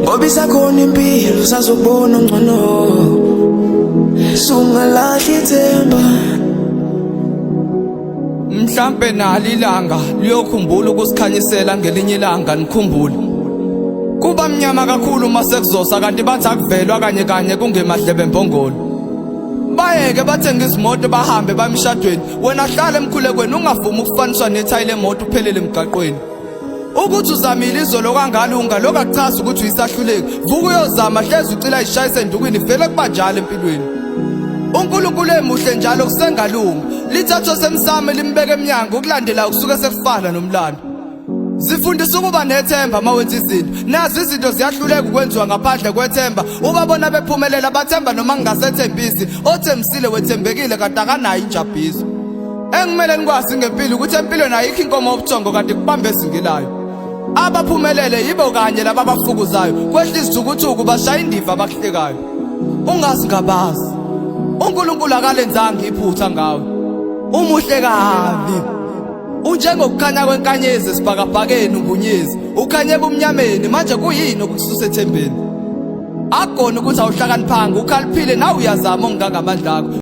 Ngoba isakhona impilo usazobona ngcono. Sungalahli ithemba. Mhlampe nalo ilanga liyokhumbula ukusikhanyisela ngelinye ilanga nikhumbule. Kuba mnyama kakhulu uma sekuzosa kanti bathi akuvelwa kanye kanye kungemadlebe embongolo. Bayeke bathenga izimoto bahambe bamshadweni wena hlala emkhulekweni ungavumi ukufaniswa nethayi lemoto uphelele emgaqweni. Ukuthi uzamile izolo kwangalunga lokho akuchazi ukuthi uyisahluleki. Vuka uyozama hlezi ucila ishayise endukwini vele kuba njalo empilweni. uNkulunkulu emuhle njalo kusengalunga. Lithathwa semsamo limbeke emnyango ukulandela kusuke sekufana nomlando. Zifundisa ukuba nethemba uma wenza izinto. Nazi izinto ziyahluleka ukwenziwa ngaphandle kwethemba. Ubabona bephumelela bathemba noma ngingasethembisi. Othembisile wethembekile kanti akanayo injabhiso. Engimele nikwazi ngempilo ukuthi empilweni ayikho inkomo yobuthongo kanti kubamba ezingelayo. Abaphumelele yibo kanye laba abafukuzayo, kwehla izithukuthuku bashaya indiva abakuhlekayo. Ungazingabazi. uNkulunkulu akalenzanga iphutha ngawe. Umuhle kabi. Unjengokukhanya kwenkanyezi esibhakabhakeni ungunyezi, ukhanye ebumnyameni manje kuyini okukususa ethembeni? Akugona ukuthi awuhlakaniphanga, ukhaliphile nawe uyazama okungangamandla akho.